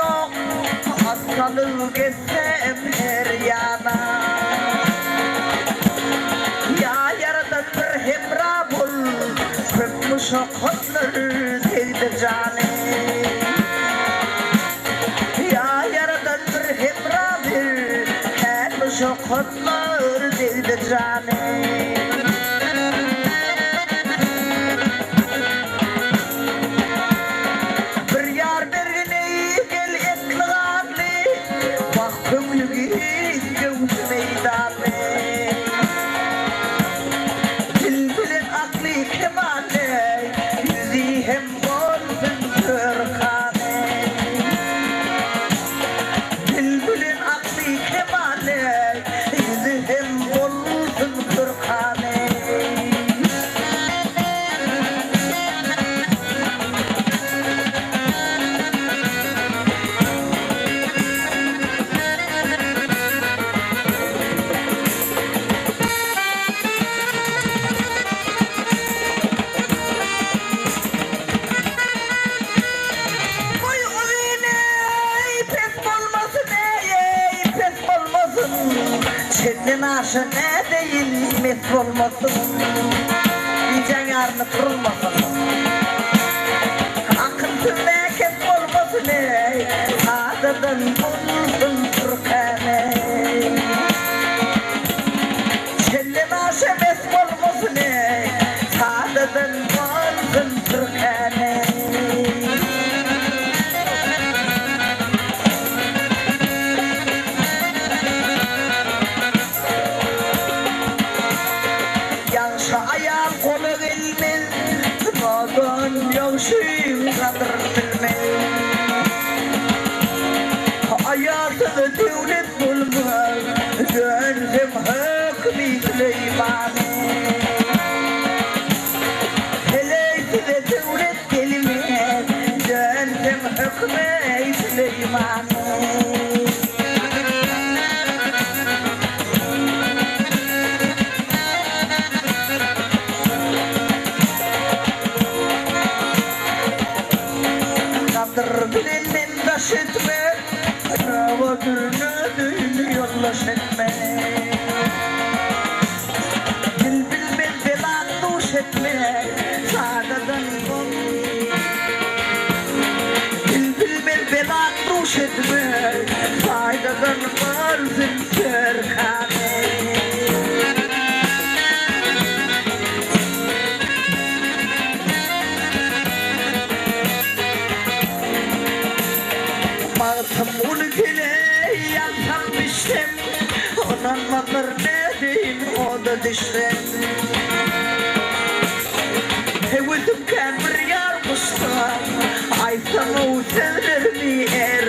ýok, At salyp gezsem her ýana. Ýa Ýaradan bir hemra bol, Köp muşakgatlar degdi jany. Ýa Ýaradan bir hemra ber, Kän muşakgatlar degdi jany. Bir ýar bergin eý gel etli-ganly, Wah köňli giň göwni meýdanly. Dil bilen akly kemally, Ýüzi hem bolsun körkany. Dil bilen akly kemally, Ýüzi hem bolsun körkany. Boý uzyn eý, pes bolmasyn eý, pes bolmasyn, Çenden aşa nädeýin, mes bolmasyn. Gijäň ýaryny turulmasyn. Akylsyz näkes bolmasyn eý, Sadadan bolsun türkän eý. Çenden aşa mes bolmasyn eý, Sadadan bolsun türkän eý. Ýagşy aýal gola gelmez, Nadan ýagşyň gadryn bilmez. Aýalsyz döwlet bolmaz, Dönsem hökmi Süleýmany. Heleý size döwlet gelmez, Dönsem hökmi Süleýmany. Gadyr bilenden daş etme, Rawa dürne düýn ýoldaş etme. Dil bilmez bela duş etme, Sadadan bol. Dil bilmez bela duş etme, Faýdadan bolsun serhany. Magtymguly kele ýansam bişsem, Ynanmazlar nädeýin oda düşsem. Höwesim kän bir ýar guşsa, Aýtsam-ow sözlerimi erkana.